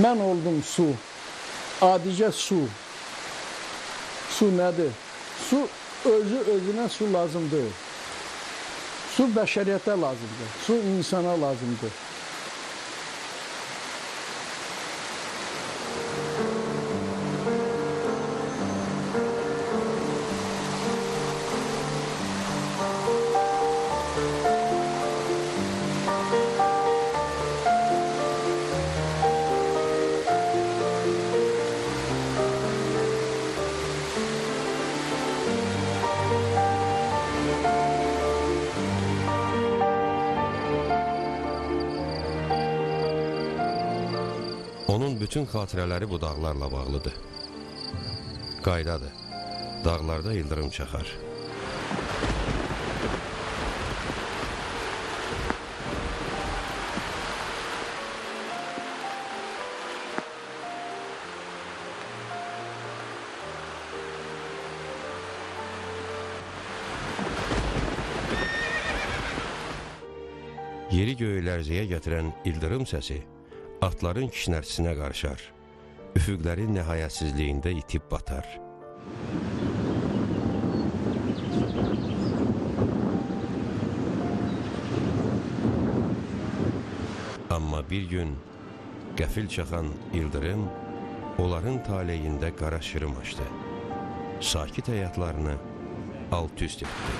Mən oldum su. Adicə su. Su nədir? Su özü özünə su lazım deyil. Su bəşəriyyətə lazımdır. Su insana lazımdır. Onun bütün xatirələri bu dağlarla bağlıdır. Qaydadır. Dağlarda ildırım çaxar. Yeri göyü lərzəyə gətirən ildırım səsi atların kişnərtisinə qarışar. Üfüqlərin nəhayətsizliyində itib batar. Amma bir gün qəfil çaxan ildırım onların taleyində qara şırım açdı. Sakit həyatlarını alt-üst etdi.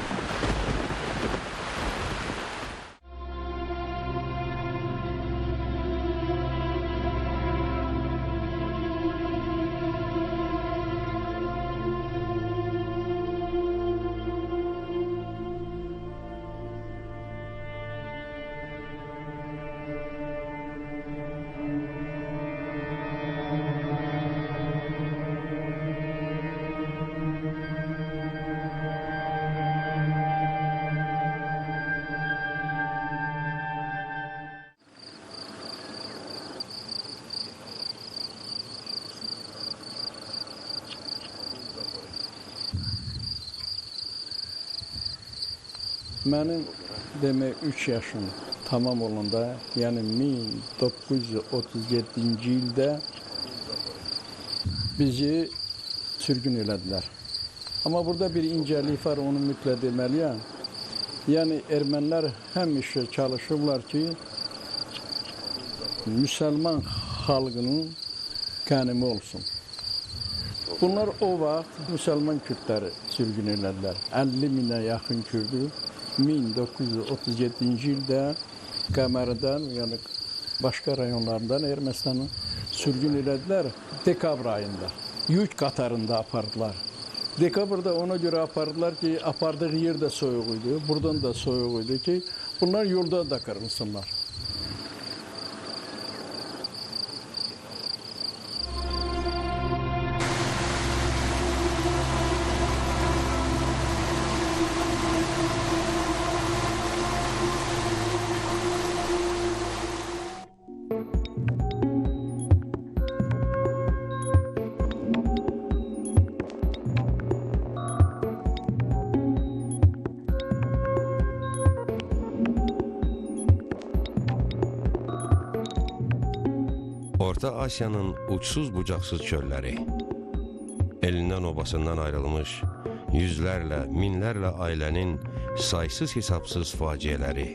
Mənim demək 3 yaşım tamam olanda, yəni 1937-ci ildə bizi sürgün elədilər. Amma burada bir incəlik var, onu mütləq deməliyəm. Yəni ermənilər həmişə çalışıblar ki, müsəlman xalqının qənimi olsun. Bunlar o vaxt müsəlman kürdləri sürgün elədilər. 50 minə yaxın kürdü 1937-ci ildə Qəmərdən, yəni başqa rayonlarından Ermənistanın sürgün elədilər dekabr ayında. Yük qatarında apardılar. Dekabrda ona görə apardılar ki, apardığı yer də soyuq idi, buradan da soyuq idi ki, bunlar yolda da qırılsınlar. Orta Asiyanın uçsuz bucaqsız çölləri, elindən obasından ayrılmış yüzlərlə, minlərlə ailənin saysız hesabsız faciələri,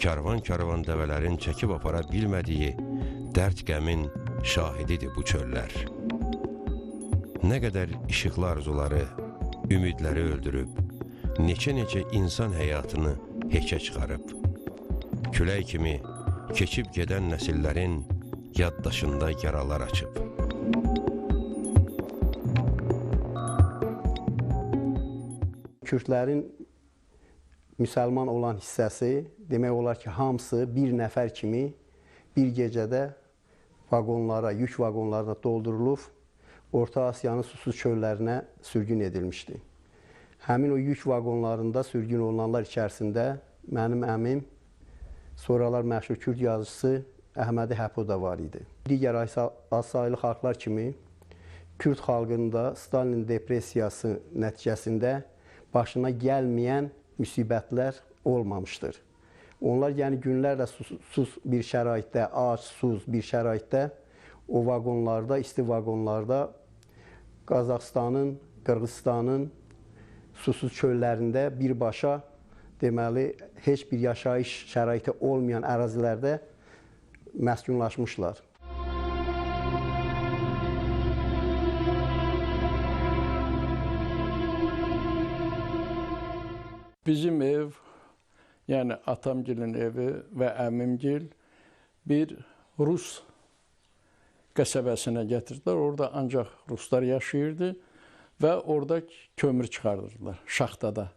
karvan-karvan dəvələrin çəkib apara bilmədiyi dərd qəmin şahididir bu çöllər. Nə qədər işıqlı arzuları, ümidləri öldürüb, neçə-neçə insan həyatını heçə çıxarıb. Külək kimi keçib gedən nəsillərin yaddaşında yaralar açıb. Kürdlərin müsəlman olan hissəsi demək olar ki, hamısı bir nəfər kimi bir gecədə vaqonlara, yük vaqonlarına doldurulub Orta Asiyanın susuz çöllərinə sürgün edilmişdi. Həmin o yük vaqonlarında sürgün olunanlar içərisində mənim əmim, sonralar məşhur Kürd yazıçısı Əhmədi Həpo da var idi. Digər azsaylı xalqlar kimi Kürd xalqının da Stalin depressiyası nəticəsində başına gəlməyən müsibətlər olmamışdır. Onlar yəni günlərlə susuz bir şəraitdə, ac, susuz bir şəraitdə O vaqonlarda, isti vaqonlarda Qazaxıstanın, Qırğızstanın susuz çöllərində birbaşa deməli heç bir yaşayış şəraiti olmayan ərazilərdə məskunlaşmışlar. Bizim ev, yəni atamgilin evi və əmimgil bir rus qəsəbəsinə gətirdilər. Orada ancaq ruslar yaşayırdı və orada kömür çıxardırdılar şaxtada.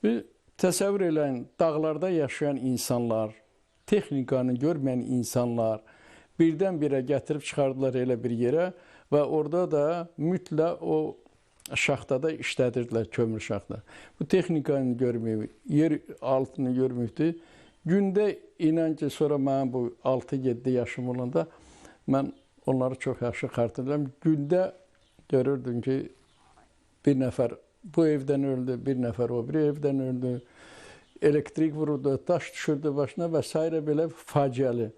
Bir təsəvvür eləyin, dağlarda yaşayan insanlar, texnikanı görməyən insanlar birdən-birə gətirib çıxardılar elə bir yerə və orada da mütləq o şaxtada işlədirdilər, kömür şaxta. Bu texnikanı görməyib, yer altını görməyibdi. Gündə inan ki, sonra mənim bu 6-7 yaşım olanda mən onları çox yaxşı xatırlayıram. Gündə görürdüm ki, bir nəfər bu evdən öldü, bir nəfər o biri evdən öldü. Elektrik vururdu, daş düşürdü başına və s. belə faciəli.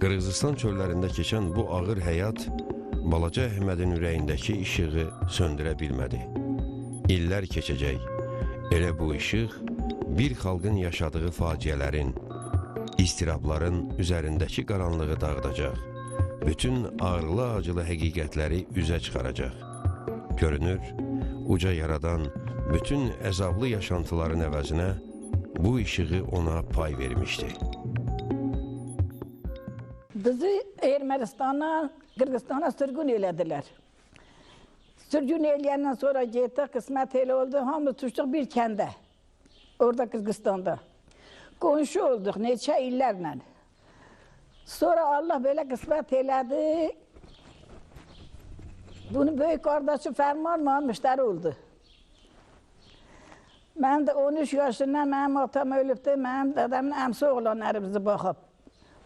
Qırğızistan çöllərində keçən bu ağır həyat balaca Əhmədin ürəyindəki işığı söndürə bilmədi. İllər keçəcək. Elə bu işıq bir xalqın yaşadığı faciələrin, istirabların üzərindəki qaranlığı dağıdacaq. Bütün ağrılı-acılı həqiqətləri üzə çıxaracaq. Görünür, uca yaradan bütün əzablı yaşantıların əvəzinə bu işığı ona pay vermişdi. Bizi Ermənistandan Qırğızistana sürgün elədilər. Sürgün eləyəndən sonra getdik, qismət elə oldu, hamımız düşdük bir kəndə. Orada Qırğızistanda. Qonşu olduq neçə illərlə. Sonra Allah belə qismət elədi. Bunun böyük qardaşı Fərman mənə müştəri oldu. Mən də 13 yaşından mənim atam ölübdü, mənim dədəmin əmsi oğlanları bizi baxıb.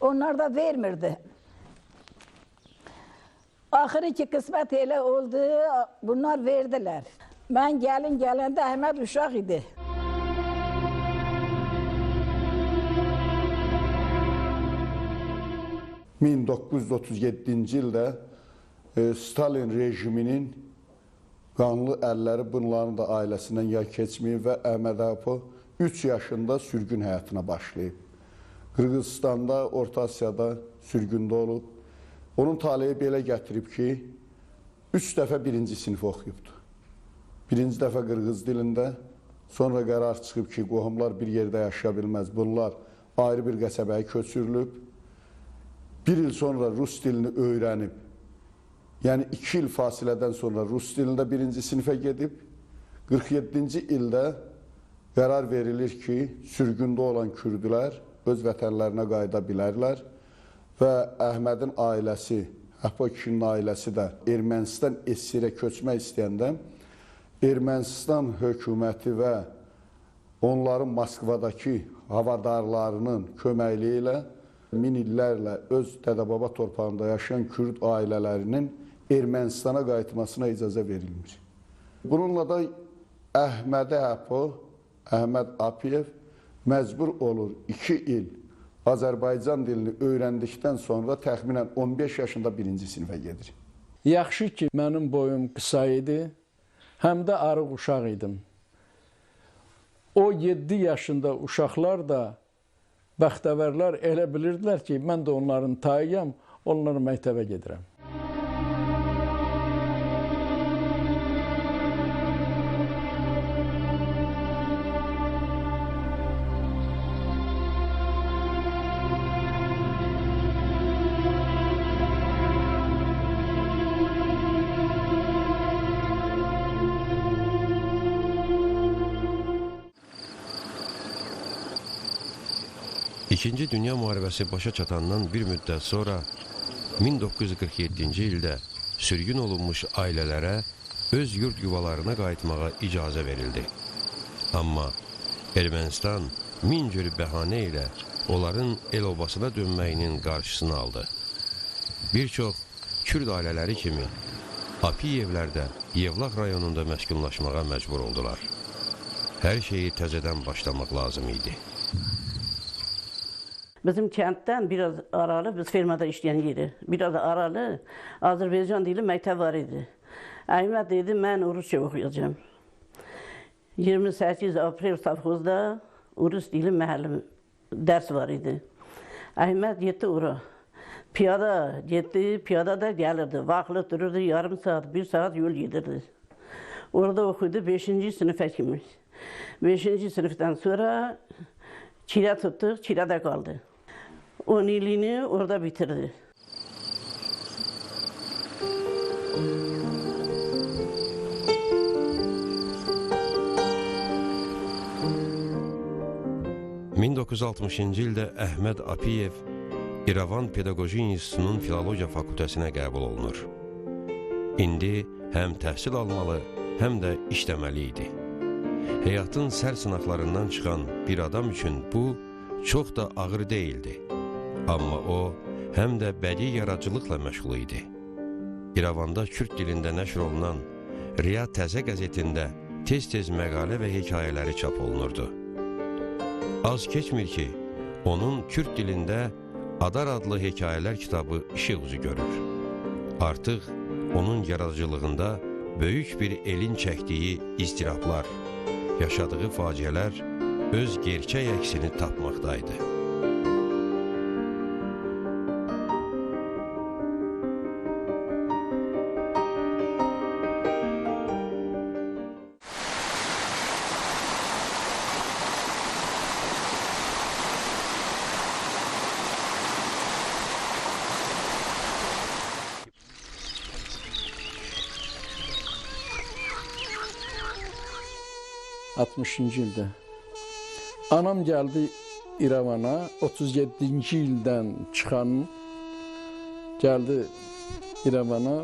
Onlar da vermirdi. Axırı ki qismət elə oldu, bunlar verdilər. Mən gəlin gələndə Əhməd uşaq idi. ...1937-ci ildə Stalin rejiminin qanlı əlləri bunların da ailəsindən yay keçməyib və Əhməd Apo 3 yaşında sürgün həyatına başlayıb. Qırğızistanda, Orta Asiyada sürgündə olub. Onun taleyi belə gətirib ki, 3 dəfə birinci sinif oxuyubdur. Birinci dəfə qırğız dilində, sonra qərar çıxıb ki, qohumlar bir yerdə yaşaya bilməz. Bunlar ayrı bir qəsəbəyə köçürülüb. Bir il sonra rus dilini öyrənib. Yəni 2 il fasilədən sonra rus dilində birinci sinifə gedib. 47-ci ildə qərar verilir ki, sürgündə olan kürdlər öz vətənlərinə qayıda bilərlər və Əhmədin ailəsi, Əpo kişinin ailəsi də Ermənistan SSR-ə köçmək istəyəndə Ermənistan hökuməti və onların Moskvadakı havadarlarının köməkliyi ilə min illərlə öz dədə-baba torpağında yaşayan Kürd ailələrinin Ermənistana qayıtmasına icazə verilmir. Bununla da Əhmədə Əpo, Əhməd Apiyev məcbur olur 2 il Azərbaycan dilini öyrəndikdən sonra təxminən 15 yaşında birinci sinifə gedir. Yaxşı ki, mənim boyum qısa idi, həm də arıq uşaq idim. O 7 yaşında uşaqlar da, bəxtəvərlər elə bilirdilər ki, mən də onların tayıyam, onları məktəbə gedirəm. İkinci Dünya Müharibəsi başa çatandan bir müddət sonra 1947-ci ildə sürgün olunmuş ailələrə öz yurd yuvalarına qayıtmağa icazə verildi. Amma Ermənistan min cür bəhanə ilə onların el-obasına dönməyinin qarşısını aldı. Bir çox Kürd ailələri kimi Apiyevlər də Yevlax rayonunda məskunlaşmağa məcbur oldular. Hər şeyi təzədən başlamaq lazım idi. Bizim kənddən biraz aralı, biz fermada işləyən yeri, biraz aralı Azərbaycan dili məktəb var idi. Əhməd dedi, mən Rusça oxuyacağam. 28 aprel sovxozda Rus dili müəllim dərs var idi. Əhməd getdi ora. Piyada getdi, piyada da gəlirdi. Vaxtlı dururdu, yarım saat, bir saat yol gedirdi. Orada oxudu 5-ci sinifə kimi. 5-ci sinifdən sonra çirə tutduq, çirədə qaldı. 10 ilini orada bitirdi. ...1960-cı ildə Əhməd Apiyev İrəvan Pedaqoji İnstitutunun Filologiya fakültəsinə qəbul olunur. İndi həm təhsil almalı, həm də işləməli idi. Həyatın sərt sınaqlarından çıxan bir adam üçün bu çox da ağır deyildi. Amma o, həm də bədii yaradıcılıqla məşğul idi. İrəvanda Kürd dilində nəşr olunan Riya Təzə qəzetində tez-tez məqalə və hekayələri çap olunurdu. Az keçmir ki, onun Kürd dilində Adar adlı hekayələr kitabı işıq üzü görür. Artıq onun yaradıcılığında böyük bir elin çəkdiyi iztirablar, yaşadığı faciələr öz gerçək əksini tapmaqdaydı. ...60-cı ildə. Anam gəldi İrəvana, 37-ci ildən çıxan gəldi İrəvana.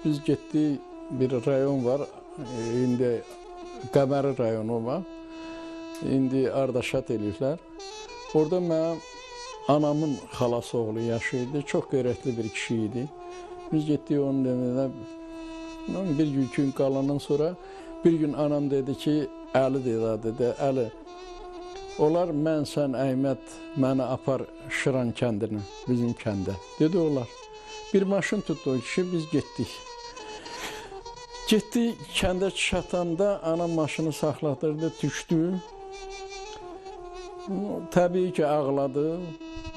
Biz getdik, bir rayon var, indi Qəməri rayonu var. İndi Ardaşat eləyiblər. Orada mənim anamın xalası oğlu yaşayırdı. Çox qeyrətli bir kişi idi. Biz getdik onun evinə. Bir gün qalandan sonra bir gün anam dedi ki, Əli dedi, dedi, Əli, olar mən, sən, Əhməd məni apar Şıran kəndinə, bizim kəndə. Dedi, olar. Bir maşın tutdu o kişi, biz getdik. Getdik, kəndə çatanda anam maşını saxlatırdı, düşdü. Təbii ki, ağladı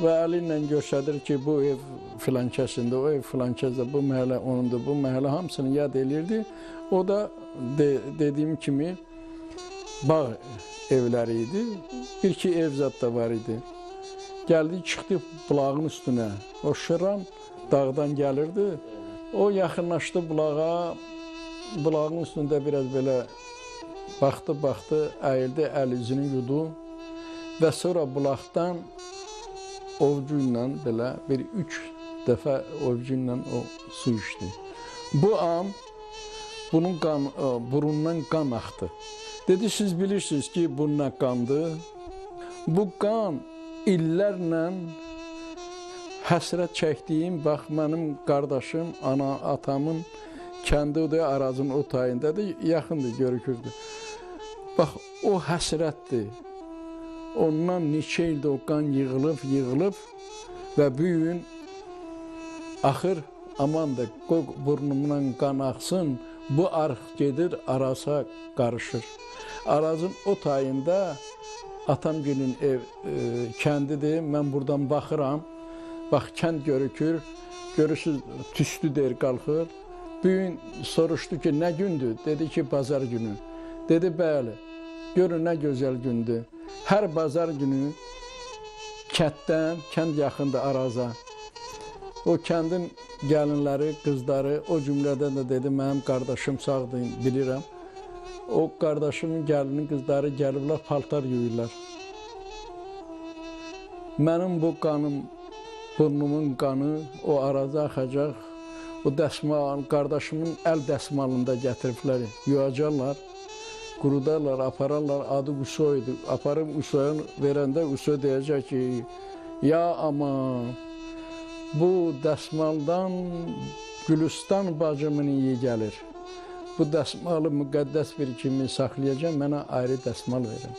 və əli ilə göstərir ki, bu ev filan kəsində, o ev filan kəsdə, bu məhəllə onundur, bu məhəllə hamısını yad eləyirdi. O da dediyim kimi bağ evləri idi. Bir iki ev zad da var idi. Gəldi, çıxdı bulağın üstünə. O Şıran dağdan gəlirdi. O yaxınlaşdı bulağa. Bulağın üstündə biraz belə baxdı, baxdı, əyildi, əl üzünü yudu və sonra bulaqdan ovcu ilə belə bir 3 dəfə ovcu ilə o su içdi. Bu an bunun qan, burundan qan axdı. Dedi, siz bilirsiniz ki, bu nə qandır? Bu qan illərlə həsrət çəkdiyim, bax mənim qardaşım, ana, atamın kəndi odur, Arazın o tayındadır, yaxındır, görükürdü. Bax, o həsrətdir. Ondan neçə ildir o qan yığılıb, yığılıb və bu gün axır, aman da, qoy burnumdan qan axsın, bu arx gedir, Araza qarışır. Arazın o tayında atamgilin ev kəndidir. Mən buradan baxıram. Bax, kənd görükür. Görürsüz, tüstü deyir, qalxır. Bu gün soruşdu ki, nə gündür? Dedi ki, bazar günü. Dedi, bəli, görün nə gözəl gündür. Hər bazar günü kənddən, kənd yaxındır Araza. O kəndin gəlinləri, qızları, o cümlədən də dedi, mənim qardaşım sağdır, bilirəm. O qardaşımın gəlinin qızları gəliblər, paltar yuyurlar. Mənim bu qanım, burnumun qanı o Araza axacaq. O dəsmal, qardaşımın əl dəsmalında gətiriblər, yuyacaqlar, qurudarlar, apararlar, adı Uso idi. Aparıb Usoya verəndə Uso deyəcək ki, ya aman, bu dəsmaldan Gülüstan bacımın iyi gəlir. Bu dəsmalı müqəddəs bir kimi saxlayacağam, mənə ayrı dəsmal verin.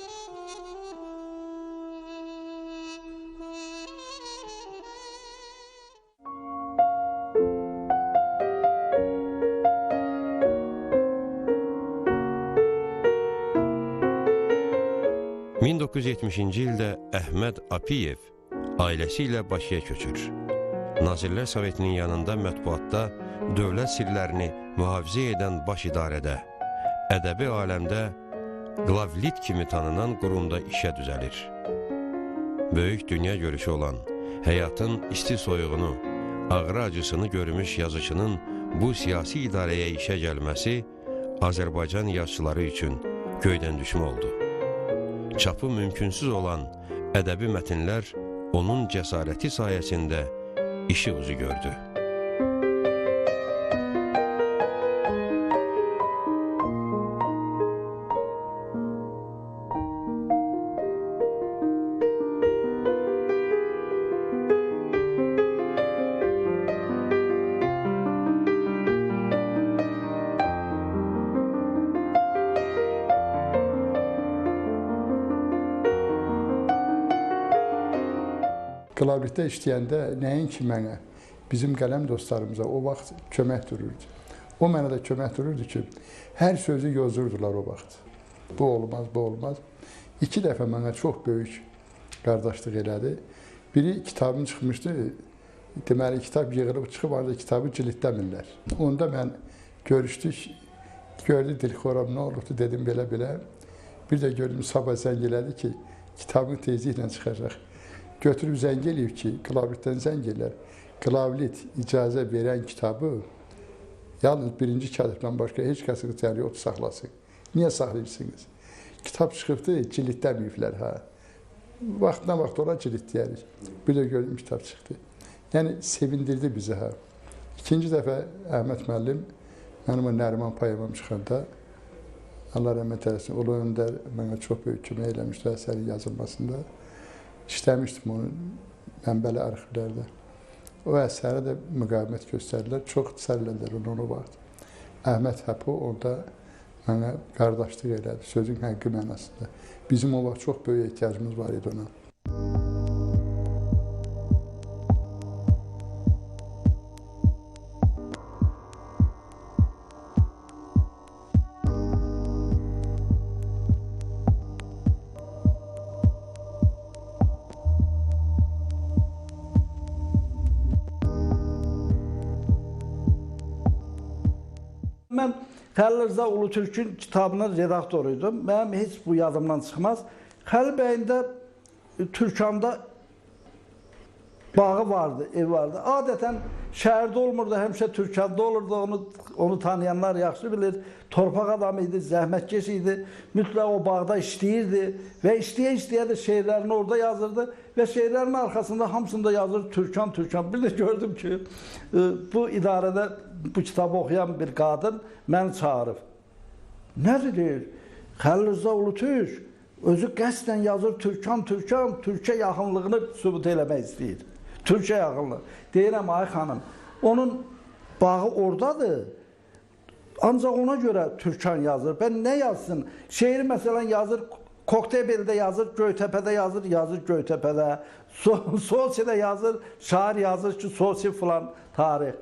1970-ci ildə Əhməd Apiyev ailəsi ilə Bakıya köçür. Nazirlər Sovetinin yanında mətbuatda dövlət sirlərini mühafizə edən baş idarədə, ədəbi aləmdə Qlavlit kimi tanınan qurumda işə düzəlir. Böyük dünya görüşü olan, həyatın isti soyuğunu, ağrı acısını görmüş yazıçının bu siyasi idarəyə işə gəlməsi Azərbaycan yazıçıları üçün göydən düşmə oldu. Çapı mümkünsüz olan ədəbi mətnlər onun cəsarəti sayəsində işıq üzü gördü. Qlavlitdə işləyəndə nəinki mənə, bizim qələm dostlarımıza o vaxt kömək dururdu. O mənə də kömək dururdu ki, hər sözü yozurdular o vaxt. Bu olmaz, bu olmaz. İki dəfə mənə çox böyük qardaşlıq elədi. Biri kitabım çıxmışdı, deməli kitab yığılıb çıxıb, ancaq kitabı cildləmirlər. Onda mən görüşdük, gördü dilxoram nə olubdu, dedim belə-belə. Bir də gördüm sabah zəng elədi ki, kitabın tezliklə çıxacaq. Götürüb zəng eləyib ki, Qlavlitdən zəng eləyər. Qlavlit icazə verən kitabı yalnız birinci katibdən başqa heç kəsin ixtiyarı yoxdur saxlasın. Niyə saxlayırsınız? Kitab çıxıbdı, cildləməyiblər ha. Vaxtına vaxt ola cildləyərik. Bir də gördüm kitab çıxdı. Yəni sevindirdi bizi ha. İkinci dəfə Əhməd müəllim mənim o Nəriman poemam çıxanda Allah rəhmət eləsin, Ulu Öndər mənə çox böyük kömək eləmişdi əsərin yazılmasında. İşləmişdim onun mənbəli arxivlərdə. O əsərə də müqavimət göstərdilər. Çox sərlədilər onu o vaxt. Əhməd Həpo orada mənə qardaşlıq elədi, sözün həqiqi mənasında. Bizim o vaxt çox böyük ehtiyacımız var idi ona. Mən Xəlil Rza Ulutürk'ün kitabının redaktoruydum. Mənim heç bu yadımdan çıxmaz. Xəlil bəyin də Türkanda bağı vardı, ev vardı. Adətən şəhərdə olmurdu, həmişə Türkanda olurdu. Onu tanıyanlar yaxşı bilir. Torpaq adamı idi, zəhmətkeş idi. Mütləq o bağda işləyirdi və işləyə-işləyə də şeirlərini orada yazırdı və şeirlərin arxasında hamısında yazır Türkan, Türkan. Bir də gördüm ki, bu idarədə bu kitabı oxuyan bir qadın məni çağırıb. Nədir deyir? Xəlil Rza Ulutürk özü qəsdən yazır Türkan, Türkan, Türkə yaxınlığını sübut eləmək istəyir. Türkə yaxınlığı. Deyirəm ay xanım, onun bağı oradadır. Ancaq ona görə Türkan yazır. Mən nə yazsın? Şeiri məsələn yazır, Koktebeldə yazır, Göytəpədə yazır, yazır Göytəpədə. Soçidə yazır, şair yazır ki, Soçi filan tarix.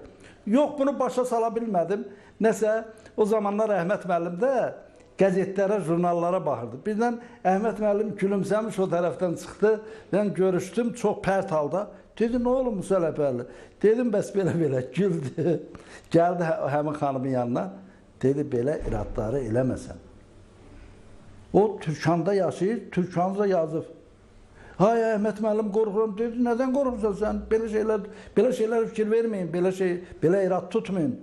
Yox, bunu başa sala bilmədim. Nəsə, o zamanlar Əhməd müəllim də qəzetlərə, jurnallara baxırdı. Birdən Əhməd müəllim gülümsəmiş o tərəfdən çıxdı. Mən görüşdüm, çox pərt halda. Dedi, nə olub Musa Ələkbərli? Dedim, bəs belə-belə güldü. Gəldi həmin xanımın yanına. Dedi, belə iradları eləməsən. O Türkanda yaşayır, Türkanı da yazıb. Hay Əhməd müəllim qorxuram. Dedi, nədən qorxursan sən? Belə şeylər fikir verməyin, belə irad tutmayın.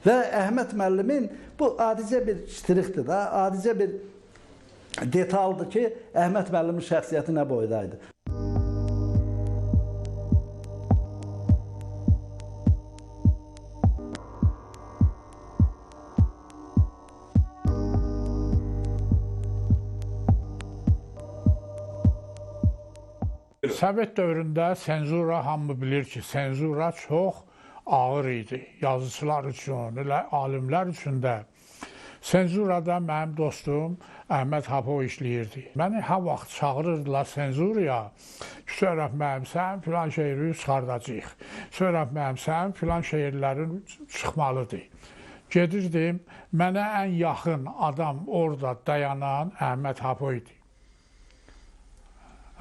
Və Əhməd müəllimin bu adicə bir ştrixdir da, adicə bir detaldır ki, Əhməd müəllimin şəxsiyyəti nə boydaydı. Sovet dövründə senzura hamı bilir ki, senzura çox ağır idi. Yazıçılar üçün, elə alimlər üçün də. Senzurada mənim dostum Əhməd Hapov işləyirdi. Məni hər vaxt çağırırdılar senzuraya. Sonra mənim sən filan şeiri çıxardacağıq. Sonra mənim sən filan şeirlərin çıxmalıdır. Gedirdim, mənə ən yaxın adam orada dayanan Əhməd Hapov idi.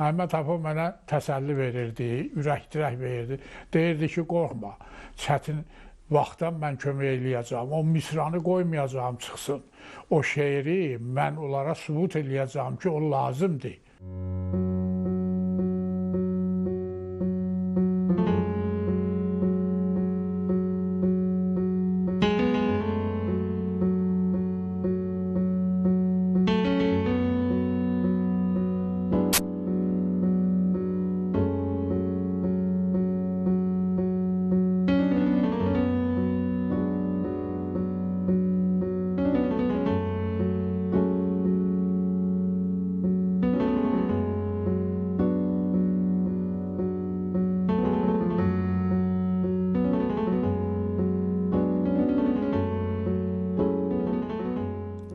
Əhməd Apo mənə təsəlli verirdi, ürək dirək verirdi. Deyirdi ki, qorxma, çətin vaxtdan mən kömək eləyəcəm, o misranı qoymayacağam çıxsın. O şeiri mən onlara sübut eləyəcəm ki, o lazımdır.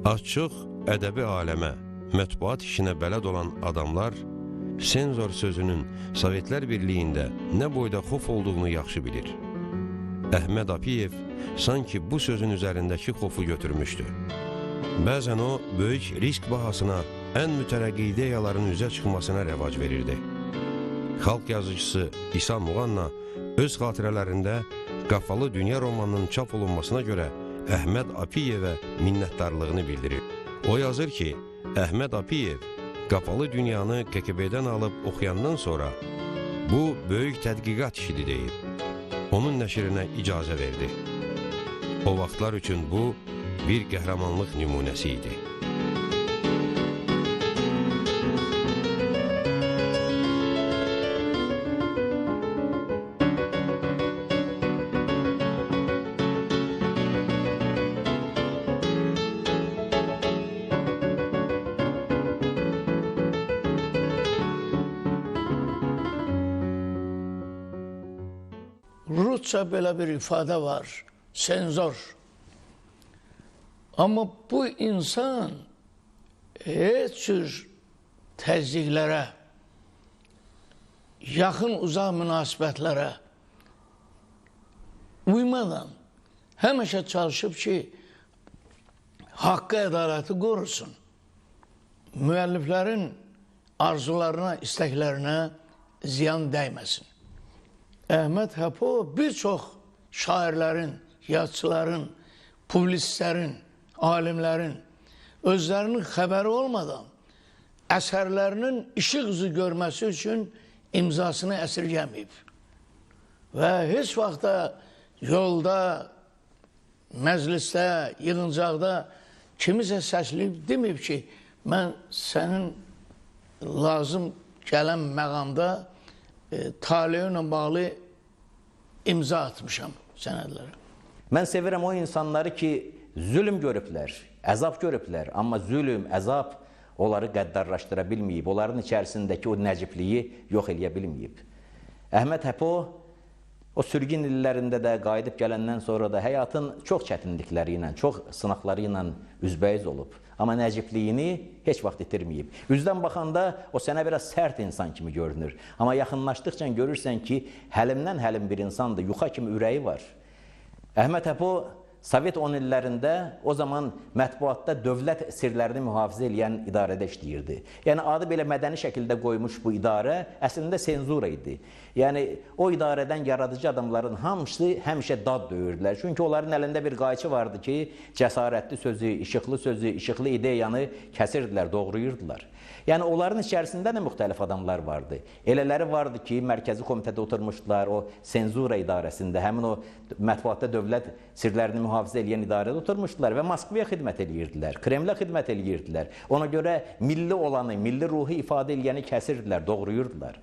Az-çox ədəbi aləmə, mətbuat işinə bələd olan adamlar senzor sözünün Sovetlər Birliyində nə boyda xof olduğunu yaxşı bilir. Əhməd Apiyev sanki bu sözün üzərindəki xofu götürmüşdü. Bəzən o, böyük risk bahasına ən mütərəqqi ideyaların üzə çıxmasına rəvac verirdi. Xalq yazıcısı İsa Muğanna öz xatirələrində Qapalı Dünya romanının çap olunmasına görə Əhməd Apiyevə minnətdarlığını bildirir. O yazır ki, Əhməd Apiyev Qapalı Dünyanı KGB-dən alıb oxuyandan sonra bu böyük tədqiqat işidir deyib. Onun nəşrinə icazə verdi. O vaxtlar üçün bu bir qəhrəmanlıq nümunəsi idi. Rusça belə bir ifadə var, senzor. Amma bu insan heç cür təzyiqlərə, yaxın uzaq münasibətlərə uymadan həmişə çalışıb ki, haqqı, ədaləti qorusun. Müəlliflərin arzularına, istəklərinə ziyan dəyməsin. Əhməd Həpo bir çox şairlərin, yazıçıların, publisistlərin, alimlərin özlərinin xəbəri olmadan əsərlərinin işıq üzü görməsi üçün imzasını əsirgəməyib. Və heç vaxt da yolda, məclisdə, yığıncaqda kimisə səsləyib deməyib ki, mən sənin lazım gələn məqamda taleyi ilə bağlı imza atmışam sənədlərə. Mən sevirəm o insanları ki, zülm görüblər, əzab görüblər, amma zülm, əzab onları qəddarlaşdıra bilməyib, onların içərisindəki o nəcibliyi yox eləyə bilməyib. Əhməd Həpo o sürgün illərində də qayıdıb gələndən sonra da həyatın çox çətinlikləri ilə, çox sınaqları ilə üzbəüz olub. Amma nəcibliyini heç vaxt itirməyib. Üzdən baxanda o sənə biraz sərt insan kimi görünür. Amma yaxınlaşdıqca görürsən ki, həlimdən həlim bir insandır, yuxa kimi ürəyi var. Əhməd Həpo Sovet 10 illərində o zaman mətbuatda dövlət sirlərini mühafizə eləyən idarədə işləyirdi. Yəni adı belə mədəni şəkildə qoymuş bu idarə əslində senzura idi. Yəni o idarədən yaradıcı adamların hamısı həmişə dad döyürdülər. Çünki onların əlində bir qayçı vardı ki, cəsarətli sözü, işıqlı sözü, işıqlı ideyanı kəsirdilər, doğrayırdılar. Yəni onların içərisində də müxtəlif adamlar vardı. Elələri vardı ki, Mərkəzi Komitədə oturmuşdular, o senzura idarəsində, həmin o mətbuatda dövlət sirlərini mühafizə eləyən idarədə oturmuşdular və Moskvaya xidmət eləyirdilər, Kremlə xidmət eləyirdilər. Ona görə milli olanı, milli ruhu ifadə eləyəni kəsirdilər, doğrayırdılar.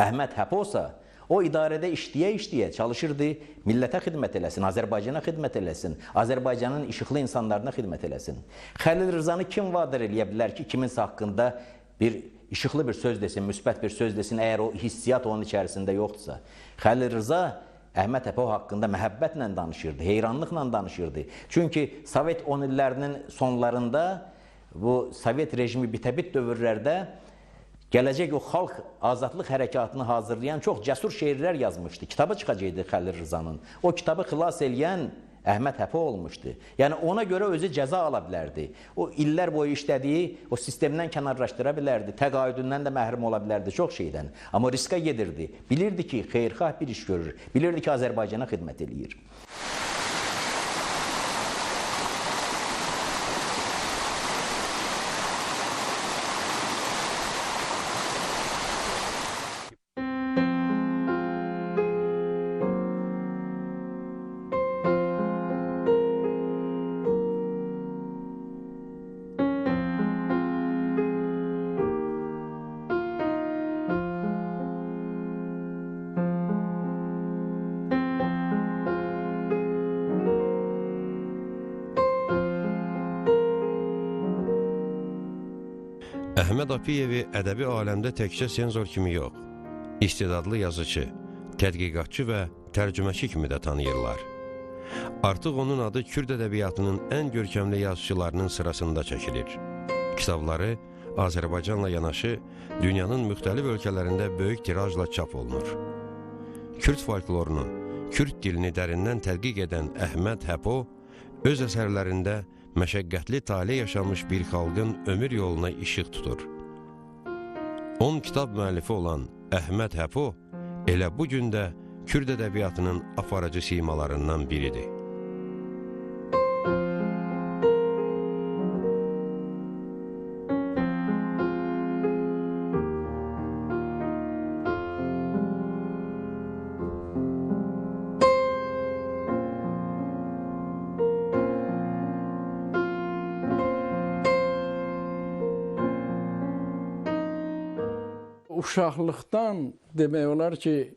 Əhməd Həposa o idarədə işləyə-işləyə çalışırdı, millətə xidmət eləsin, Azərbaycana xidmət eləsin, Azərbaycanın işıqlı insanlarına xidmət eləsin. Xəlil Rızanı kim vadar eləyə bilər ki, kiminsə haqqında bir işıqlı bir söz desin, müsbət bir söz desin, əgər o hissiyat onun içərisində yoxdursa. Xəlil Rıza Əhməd Həpo haqqında məhəbbətlə danışırdı, heyranlıqla danışırdı. Çünki Sovet 10 illərinin sonlarında bu Sovet rejimi bitəbit dövrlərdə gələcək o xalq azadlıq hərəkatını hazırlayan çox cəsur şeirlər yazmışdı. Kitabı çıxacaqdı Xəlil Rızanın. O kitabı xilas eləyən Əhməd Həpo olmuşdu. Yəni ona görə özü cəza ala bilərdi. O illər boyu işlədiyi o sistemdən kənarlaşdıra bilərdi, təqaüdündən də məhrum ola bilərdi çox şeydən. Amma riskə gedirdi. Bilirdi ki, xeyirxah bir iş görür. Bilirdi ki, Azərbaycana xidmət eləyir. Əhməd Apiyevi ədəbi aləmdə təkcə senzor kimi yox, istedadlı yazıcı, tədqiqatçı və tərcüməçi kimi də tanıyırlar. Artıq onun adı Kürd ədəbiyyatının ən görkəmli yazıçılarının sırasında çəkilir. Kitabları Azərbaycanla yanaşı dünyanın müxtəlif ölkələrində böyük tirajla çap olunur. Kürd folklorunu, Kürd dilini dərindən tədqiq edən Əhməd Həpo öz əsərlərində məşəqqətli tale yaşamış bir xalqın ömür yoluna işıq tutur. 10 kitab müəllifi olan Əhməd Həpo elə bu gün də Kürd ədəbiyyatının aparıcı simalarından biridir. Uşaqlıqdan demək olar ki,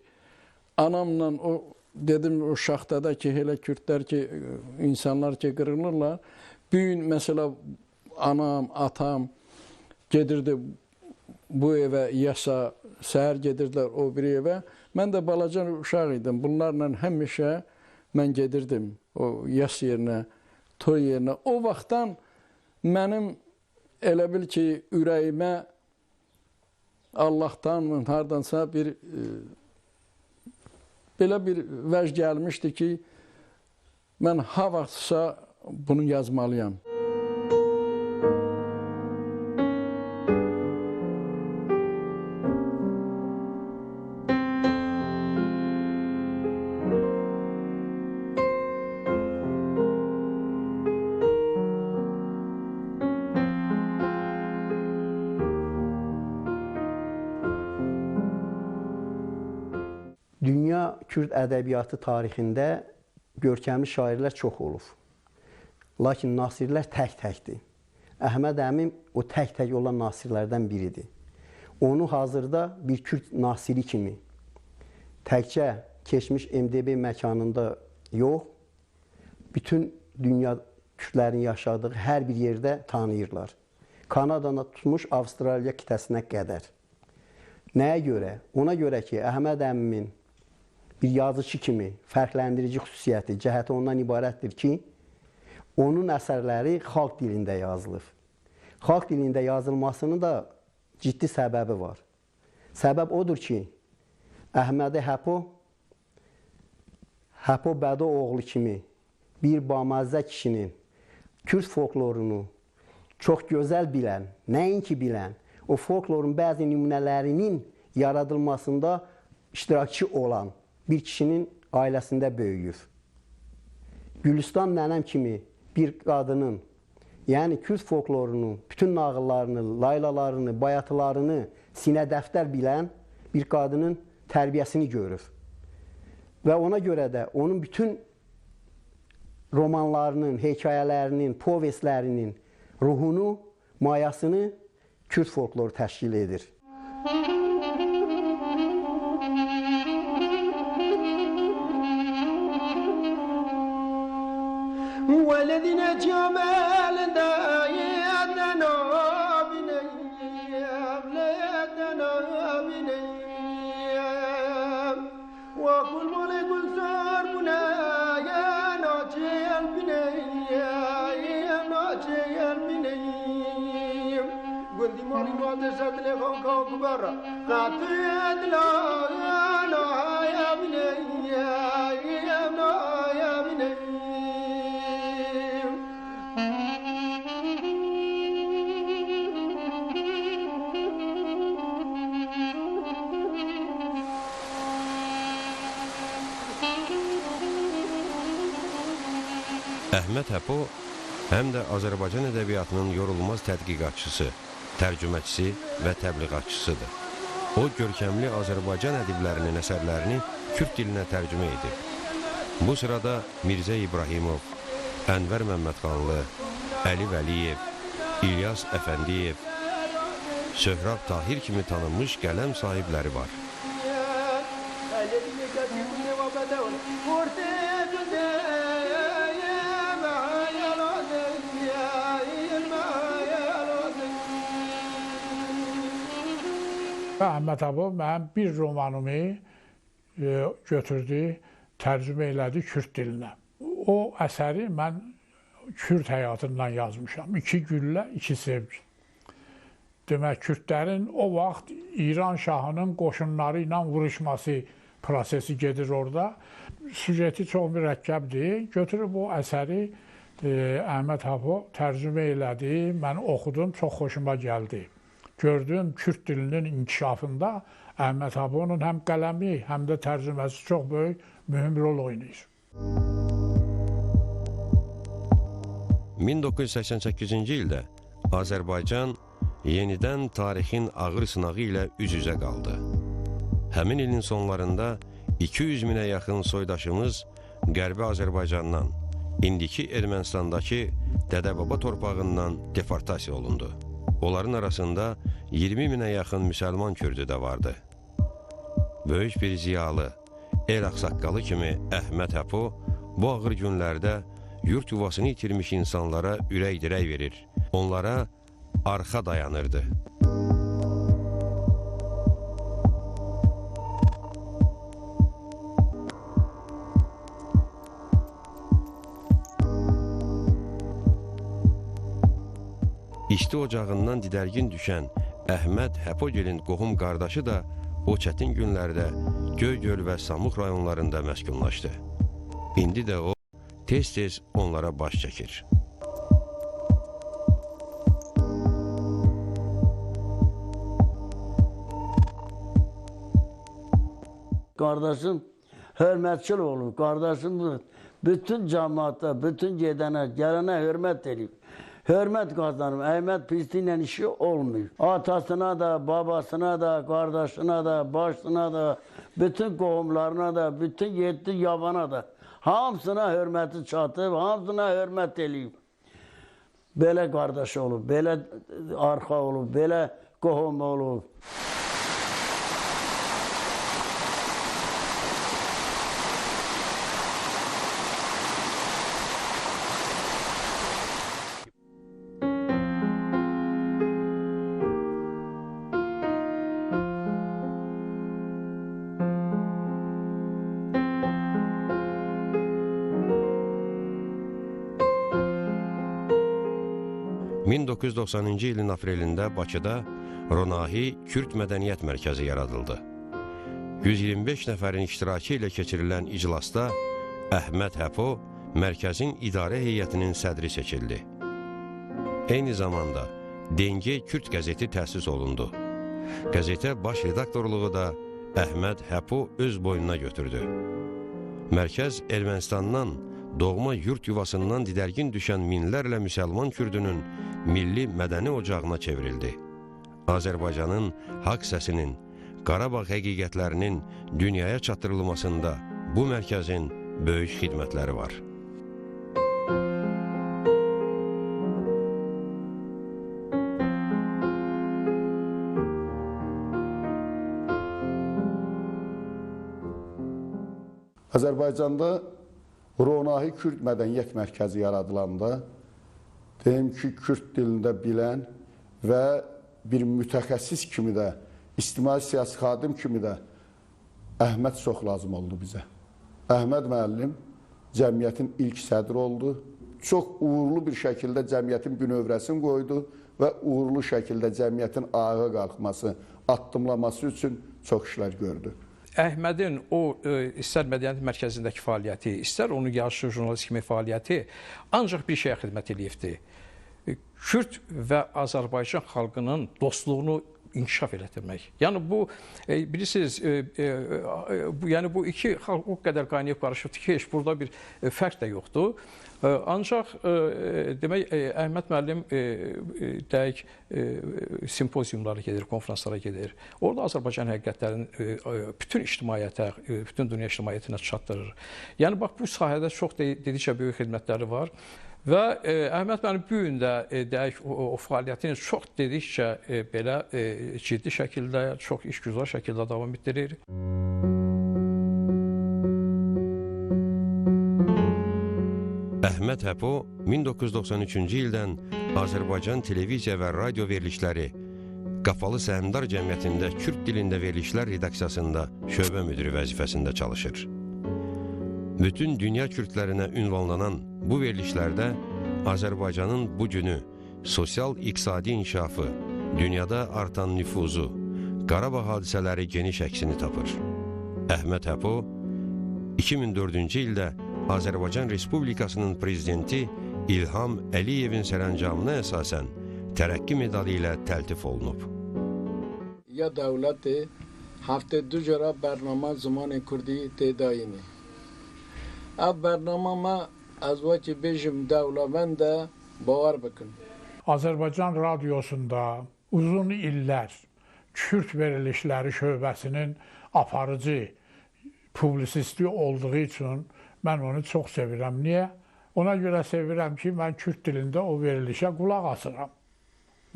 anamla o dedim o şaxtada ki, elə Kürdlər ki, insanlar ki qırılırlar. Bu gün məsələ anam, atam gedirdi bu evə yasa, səhər gedirdilər o biri evə. Mən də balaca uşaq idim. Bunlarla həmişə mən gedirdim o yas yerinə, toy yerinə. O vaxtdan mənim elə bil ki, ürəyimə Allahdan hardansa bir belə bir vəc gəlmişdi ki, mən ha vaxtsa bunu yazmalıyam. Dünya Kürd ədəbiyyatı tarixində görkəmli şairlər çox olub. Lakin nasirlər tək-təkdir. Əhməd əmim o tək-tək olan nasirlərdən biridir. Onu hazırda bir Kürd nasiri kimi təkcə keçmiş MDB məkanında yox, bütün dünya Kürdlərin yaşadığı hər bir yerdə tanıyırlar. Kanadadan tutmuş Avstraliya qitəsinə qədər. Nəyə görə? Ona görə ki, Əhməd əmmimin bir yazıçı kimi fərqləndirici xüsusiyyəti, cəhəti ondan ibarətdir ki, onun əsərləri xalq dilində yazılır. Xalq dilində yazılmasının da ciddi səbəbi var. Səbəb odur ki, Əhmədi Həpo, Həpo Bədo oğlu kimi bir bamazə kişinin Kürd folklorunu çox gözəl bilən, nəinki bilən, o folklorun bəzi nümunələrinin yaradılmasında iştirakçı olan bir kişinin ailəsində böyüyür. Gülistan nənəm kimi bir qadının, yəni Kürd folklorunu, bütün nağıllarını, laylalarını, bayatılarını sinə dəftər bilən bir qadının tərbiyəsini görür. Və ona görə də onun bütün romanlarının, hekayələrinin, povestlərinin ruhunu, mayasını Kürd folkloru təşkil edir. والذين جمال دايتنا وكل ملك صار بنا يا ناجي البني يا ناجي البني قلت مالي ما تسد لكم كبر قاتل لا يا بني يا يا بني. Əhməd Həpo həm də Azərbaycan ədəbiyyatının yorulmaz tədqiqatçısı, tərcüməçisi və təbliğatçısıdır. O, görkəmli Azərbaycan ədiblərinin əsərlərini kürd dilinə tərcümə edib. Bu sırada Mirzə İbrahimov, Ənvər Məmmədxanlı, Əli Vəliyev, İlyas Əfəndiyev, Söhrab Tahir kimi tanınmış qələm sahibləri var. Əhməd Həpo mənim bir romanımı götürdü, tərcümə elədi kürd dilinə. O əsəri mən Kürd həyatından yazmışam. İki güllə, iki sevgi. Demək, Kürdlərin o vaxt İran şahının qoşunları ilə vuruşması prosesi gedir orada. Süjeti çox mürəkkəbdir. Götürüb o əsəri Əhməd Həpo tərcümə elədi. Mən oxudum, çox xoşuma gəldi. Gördüm, Kürd dilinin inkişafında Əhməd Həponun həm qələmi, həm də tərcüməsi çox böyük, mühüm rol oynayır. 1988-ci ildə Azərbaycan yenidən tarixin ağır sınağı ilə üz-üzə qaldı. Həmin ilin sonlarında 200 minə yaxın soydaşımız Qərbi Azərbaycandan, indiki Ermənistandakı dədə-baba torpağından deportasiya olundu. Onların arasında 20 minə yaxın müsəlman kürdü də vardı. Böyük bir ziyalı, el ağsaqqalı kimi Əhməd Həpo bu ağır günlərdə yurt yuvasını itirmiş insanlara ürək dirək verir, onlara arxa dayanırdı. İsti ocağından didərgin düşən Əhməd Həpogilin qohum qardaşı da o çətin günlərdə Göygöl və Samux rayonlarında məskunlaşdı. İndi də o tez-tez onlara baş çəkir. Qardaşım hörmətçil olub. Qardaşım bütün cəmaata, bütün gedənə, gələnə hörmət eləyib. Hörmət qazanıb. Əhməd pisliklə işi olmuyor. Atasına da, babasına da, qardaşına da, başına da, bütün qohumlarına da, bütün yeddi yabana da. Hamısına hörməti çatıb, hamısına hörmət eləyib. Belə qardaş olub, belə arxa olub, belə qohum olub. ...1990-cı ilin aprelində Bakıda Ronahi Kürd Mədəniyyət Mərkəzi yaradıldı. 125 nəfərin iştirakı ilə keçirilən iclasda Əhməd Həpo mərkəzin idarə heyətinin sədri seçildi. Eyni zamanda Denge Kürd qəzeti təsis olundu. Qəzetə baş redaktorluğu da Əhməd Həpo öz boynuna götürdü. Mərkəz Ermənistandan, doğma yurt yuvasından didərgin düşən minlərlə müsəlman kürdünün milli mədəni ocağına çevrildi. Azərbaycanın haqq səsinin, Qarabağ həqiqətlərinin dünyaya çatdırılmasında bu mərkəzin böyük xidmətləri var. Azərbaycanda Ronahi Kürd Mədəniyyət Mərkəzi yaradılanda, deyim ki, Kürd dilində bilən və bir mütəxəssis kimi də, ictimai siyasi xadim kimi də Əhməd çox lazım oldu bizə. Əhməd müəllim cəmiyyətin ilk sədri oldu. Çox uğurlu bir şəkildə cəmiyyətin bünövrəsini qoydu və uğurlu şəkildə cəmiyyətin ayağa qalxması, addımlaması üçün çox işlər gördü. Əhmədin o istər mədəniyyət mərkəzindəki fəaliyyəti, istər onun yaşlı jurnalist kimi fəaliyyəti ancaq bir şeyə xidmət eləyibdi. Kürd və Azərbaycan xalqının dostluğunu inkişaf elətdirmək. Yəni bu bilirsiniz, yəni bu iki xalq o qədər qaynayıb qarışıbdır ki, heç burada bir fərq də yoxdur. Ancaq demək Əhməd müəllim dəqiq simpoziumlara gedir, konfranslara gedir. Orada Azərbaycan həqiqətlərinin bütün ictimaiyyətə, bütün dünya ictimaiyyətinə çatdırır. Yəni bax bu sahədə çox dedikcə böyük xidmətləri var. Və Əhməd müəllim bu gün də dəqiq o fəaliyyətini çox dedikcə belə ciddi şəkildə, çox işgüzar şəkildə davam etdirir. Əhməd Həpo 1993-cü ildən Azərbaycan Televiziya və Radio Verilişləri Qapalı Səhmdar Cəmiyyətində Kürd dilində verilişlər redaksiyasında şöbə müdiri vəzifəsində çalışır. Bütün dünya kürdlərinə ünvanlanan bu verilişlərdə Azərbaycanın bu günü, sosial-iqtisadi inkişafı, dünyada artan nüfuzu, Qarabağ hadisələri geniş əksini tapır. Əhməd Həpo 2004-cü ildə Azərbaycan Respublikasının Prezidenti İlham Əliyevin sərəncamına əsasən Tərəqqi medalı ilə təltif olunub. Ya dövləti həftə du cərə bərnamə zamanı Kürdi tədayini. Ev bərnamə az vəki bejim dövləmən də bavar bakın. Azərbaycan Radiosunda uzun illər Kürd verilişləri şöbəsinin aparıcı publisisti olduğu üçün mən onu çox sevirəm. Niyə? Ona görə sevirəm ki, mən Kürd dilində o verilişə qulaq asıram.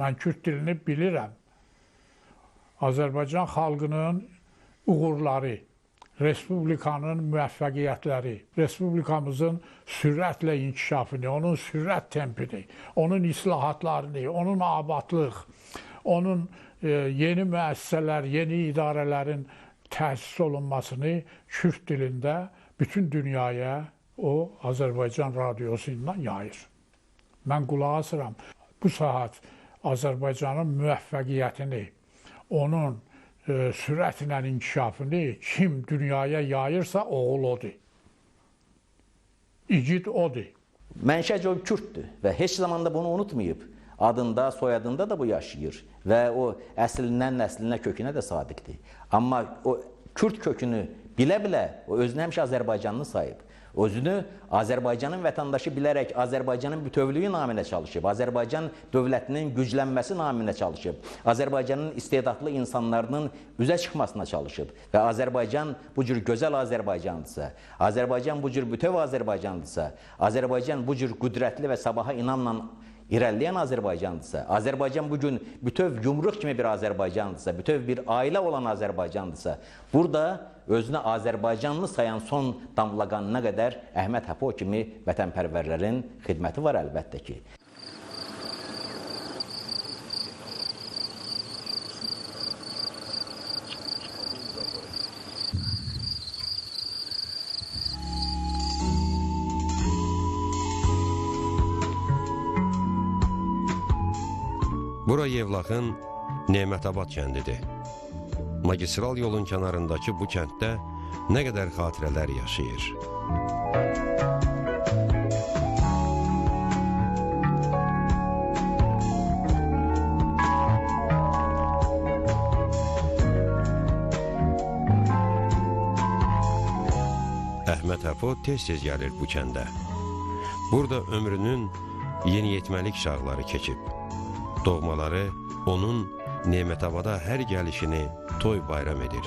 Mən Kürd dilini bilirəm. Azərbaycan xalqının uğurları, Respublikanın müvəffəqiyyətləri, Respublikamızın sürətlə inkişafını, onun sürət tempini, onun islahatlarını, onun abadlıq, onun yeni müəssisələr, yeni idarələrin təsis olunmasını Kürd dilində bütün dünyaya o Azərbaycan Radiosu ilə yayır. Mən qulaq asıram. Bu saat Azərbaycanın müvəffəqiyyətini, onun sürətlə inkişafını kim dünyaya yayırsa oğul odur. İgid odur. Mənşəcə o Kürddür və heç zaman da bunu unutmayıb. Adında, soyadında da bu yaşayır və o əslindən, nəslinə, kökünə də sadiqdir. Amma o Kürd kökünü bilə-bilə o özünü həmişə Azərbaycanlı sayıb. Özünü Azərbaycanın vətəndaşı bilərək Azərbaycanın bütövlüyü naminə çalışıb, Azərbaycan dövlətinin güclənməsi naminə çalışıb, Azərbaycanın istedadlı insanlarının üzə çıxmasına çalışıb və Azərbaycan bu cür gözəl Azərbaycandırsa, Azərbaycan bu cür bütöv Azərbaycandırsa, Azərbaycan bu cür qüdrətli və sabaha inamla irəliləyən Azərbaycandırsa, Azərbaycan bugün bütöv yumruq kimi bir Azərbaycandırsa, bütöv bir ailə olan Azərbaycandırsa, burada özünü Azərbaycanlı sayan son damla qanına qədər Əhməd Həpo kimi vətənpərvərlərin xidməti var əlbəttə ki. Bura Yevlaxın Nemətabad kəndidir. Magistral yolun kənarındakı bu kənddə nə qədər xatirələr yaşayır. Əhməd Həpo tez-tez gəlir bu kəndə. Burada ömrünün yeniyetməlik çağları keçib. Doğmaları onun Nemətabada hər gəlişini toy bayram edir.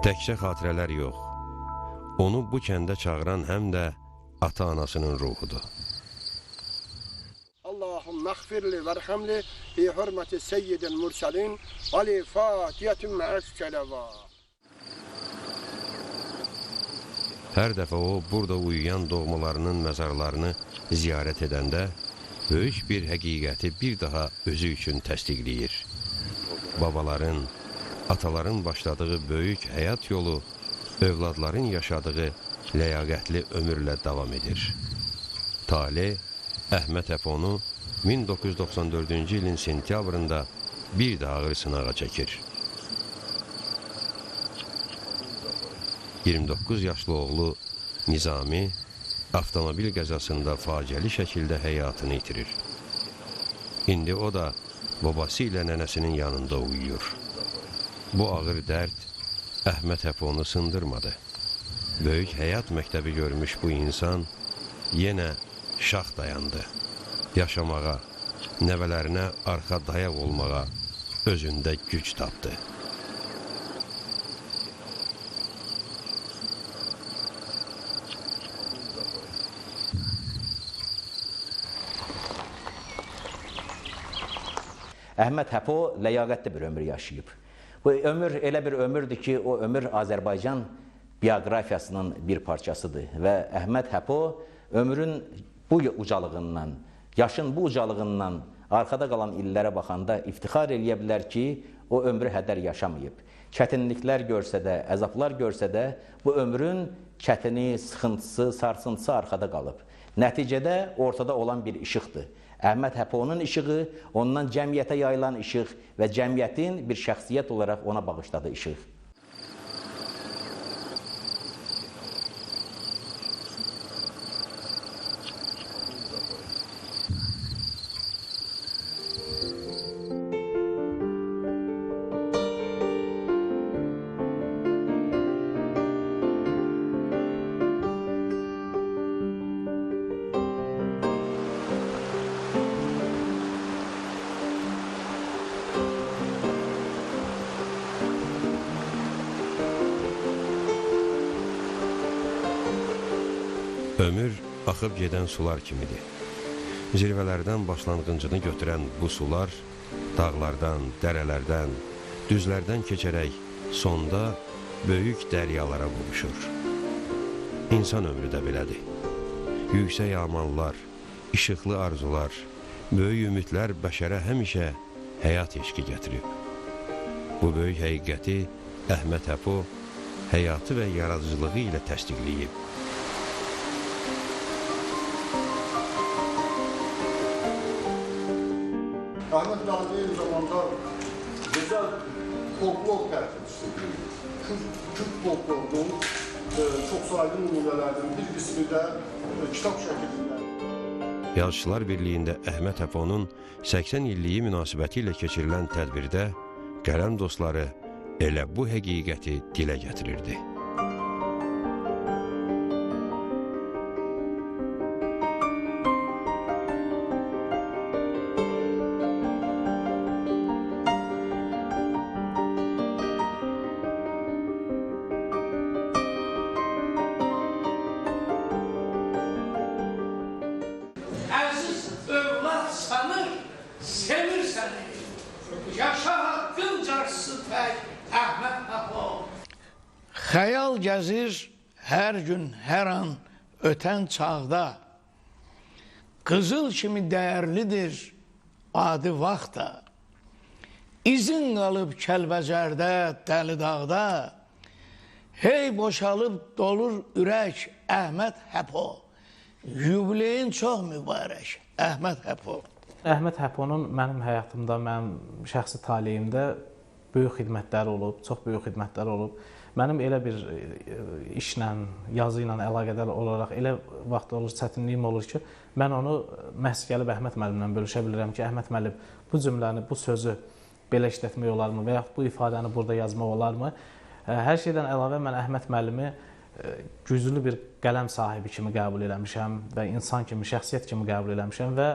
Təkcə xatirələr yox, onu bu kəndə çağıran həm də ata-anasının ruhudur. Allahümme xfirli vərhəmli bi hörməti seyyidil mürsəlin Ali Fatihətün məəs sələvat. Hər dəfə o, burada uyuyan doğmalarının məzarlarını ziyarət edəndə böyük bir həqiqəti bir daha özü üçün təsdiqləyir. Babaların, ataların başladığı böyük həyat yolu övladların yaşadığı ləyaqətli ömürlə davam edir. Tale Əhməd Həponu 1994-cü ilin sentyabrında bir də ağır sınağa çəkir. 29 yaşlı oğlu Nizami avtomobil qəzasında faciəli şəkildə həyatını itirir. İndi o da babası ilə nənəsinin yanında uyuyur. Bu ağır dərd Əhməd Həponu sındırmadı. Böyük həyat məktəbi görmüş bu insan yenə şax dayandı. Yaşamağa, nəvələrinə arxa dayaq olmağa özündə güc tapdı. Əhməd Həpo ləyaqətli bir ömür yaşayıb. Bu ömür elə bir ömürdür ki, o ömür Azərbaycan bioqrafiyasının bir parçasıdır və Əhməd Həpo ömrün bu ucalığından, yaşın bu ucalığından arxada qalan illərə baxanda iftixar eləyə bilər ki, o ömrü hədər yaşamayıb. Çətinliklər görsə də, əzablar görsə də, bu ömrün çətini, sıxıntısı, sarsıntısı arxada qalıb. Nəticədə ortada olan bir işıqdır. Əhməd Həponun işığı, ondan cəmiyyətə yayılan işıq və cəmiyyətin bir şəxsiyyət olaraq ona bağışladığı işıq. Ömür axıb gedən sular kimidir. Zirvələrdən başlanğıcını götürən bu sular dağlardan, dərələrdən, düzlərdən keçərək sonda böyük dəryalara qovuşur. İnsan ömrü də belədir. Yüksək amallar, işıqlı arzular, böyük ümidlər bəşərə həmişə həyat eşqi gətirib. Bu böyük həqiqəti Əhməd Həpo həyatı və yaradıcılığı ilə təsdiqləyib. Əhməd müəllim eyni zamanda gözəl folklor tərtibçisidir. Kürt folklorunun çoxsaylı nümunələrinin bir qismi də kitab şəklində. Yazıçılar Birliyində Əhməd Həponun 80 illiyi münasibəti ilə keçirilən tədbirdə qələm dostları elə bu həqiqəti dilə gətirirdi. Əziz övlad sanır, sevir səni. Yaşa haqqın carçısı tək Əhməd Həpo. Xəyal gəzir hər gün, hər an ötən çağda. Qızıl kimi dəyərlidir adi vaxta. İzin qalıb Kəlbəcərdə, Dəli dağda. Hey boşalıb dolur ürək Əhməd Həpo. Yubileyin çox mübarək Əhməd Həpo. Əhməd Həponun mənim həyatımda, mənim şəxsi taleyimdə böyük xidmətləri olub, çox böyük xidmətləri olub. Mənim elə bir işlə, yazı ilə əlaqədar olaraq elə vaxt olur, çətinliyim olur ki, mən onu məhz gəlib Əhməd müəllimlə bölüşə bilirəm ki, Əhməd müəllim bu cümləni, bu sözü belə işlətmək olarmı və yaxud bu ifadəni burada yazmaq olarmı? Hər şeydən əlavə mən Əhməd müəllimi güclü bir qələm sahibi kimi qəbul eləmişəm və insan kimi, şəxsiyyət kimi qəbul eləmişəm və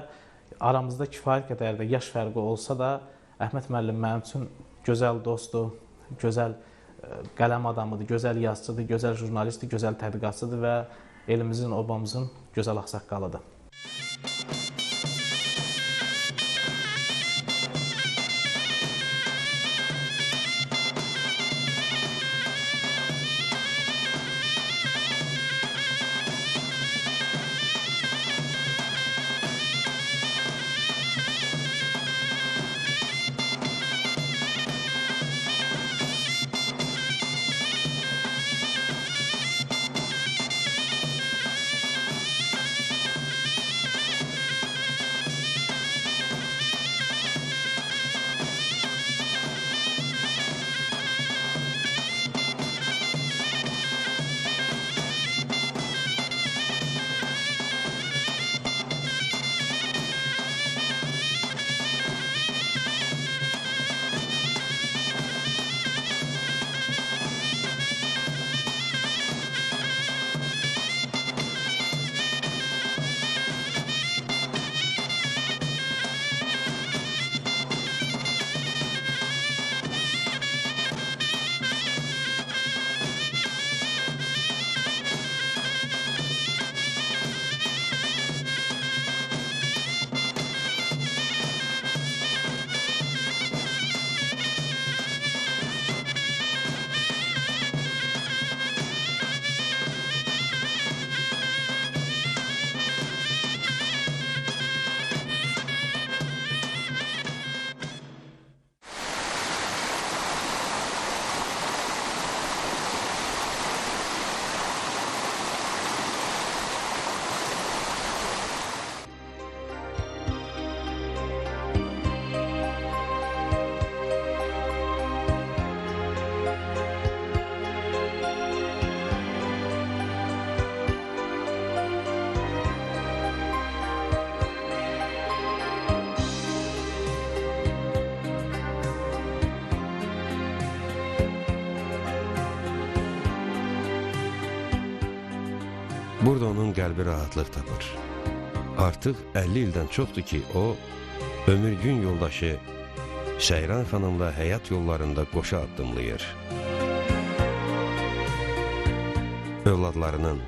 aramızda kifayət qədər də yaş fərqi olsa da Əhməd müəllim mənim üçün gözəl dostdur, gözəl qələm adamıdır, gözəl yazıçıdır, gözəl jurnalistdir, gözəl tədqiqatçıdır və elimizin, obamızın gözəl ağsaqqalıdır. Burada onun qəlbi rahatlıq tapır. Artıq 50 ildən çoxdur ki, o, ömür gün yoldaşı Seyran xanımla həyat yollarında qoşa addımlayır. Övladlarının,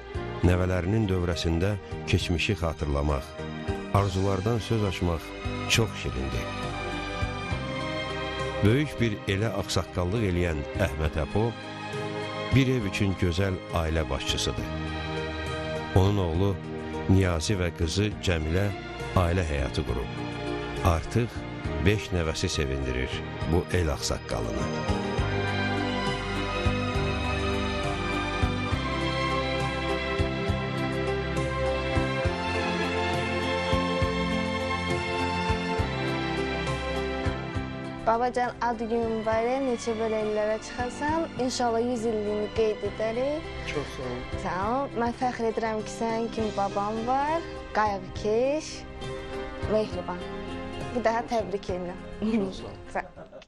nəvələrinin dövrəsində keçmişi xatırlamaq, arzulardan söz açmaq çox şirindir. Böyük bir elə ağsaqqallıq eləyən Əhməd Apo bir ev üçün gözəl ailə başçısıdır. Onun oğlu Niyazi və qızı Cəmilə ailə həyatı qurub. Artıq 5 nəvəsi sevindirir bu el ağsaqqalını. Babacan, ad günün mübarək, neçə belə illərə çıxasan. İnşallah 100 illiyini qeyd edərik. Çox sağ ol. Sağ ol. Mən fəxr edirəm ki, sənin kimi babam var. Qayğıkeş, mehriban. Bir daha təbrik edirəm. Çox sağ ol. Sağ ol.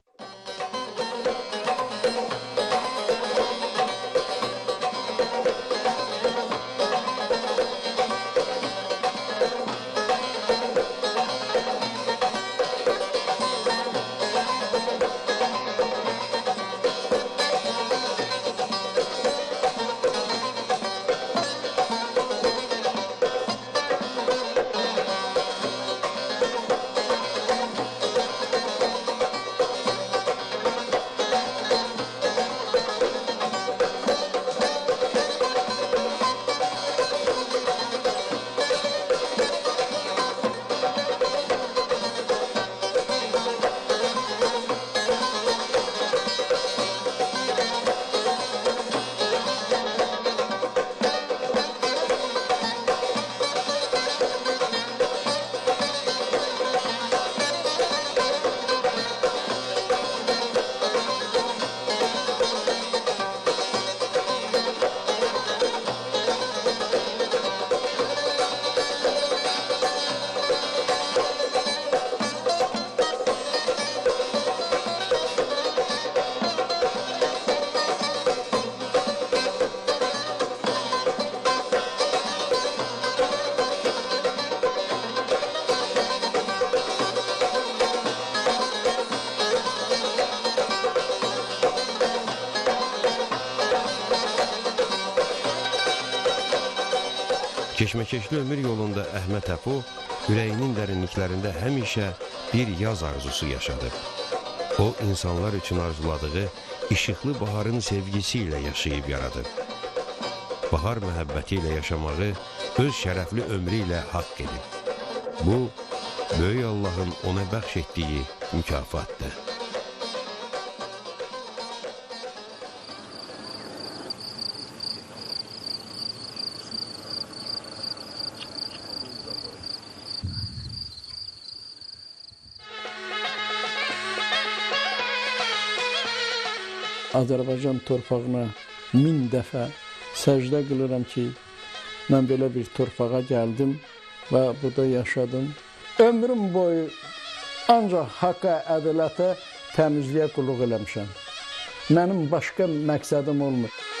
Keşməkeşli ömür yolunda Əhməd Əfo ürəyinin dərinliklərində həmişə bir yaz arzusu yaşadı. O, insanlar üçün arzuladığı işıqlı baharın sevgisi ilə yaşayıb yaradıb. Bahar məhəbbəti ilə yaşamağı öz şərəfli ömrü ilə haqq edib. Bu, böyük Allahın ona bəxş etdiyi mükafatdır. Azərbaycan torpağına 1000 dəfə səcdə qılıram ki, mən belə bir torpağa gəldim və burada yaşadım. Ömrüm boyu ancaq haqqa, ədalətə, təmizliyə qulluq eləmişəm. Mənim başqa məqsədim olmur.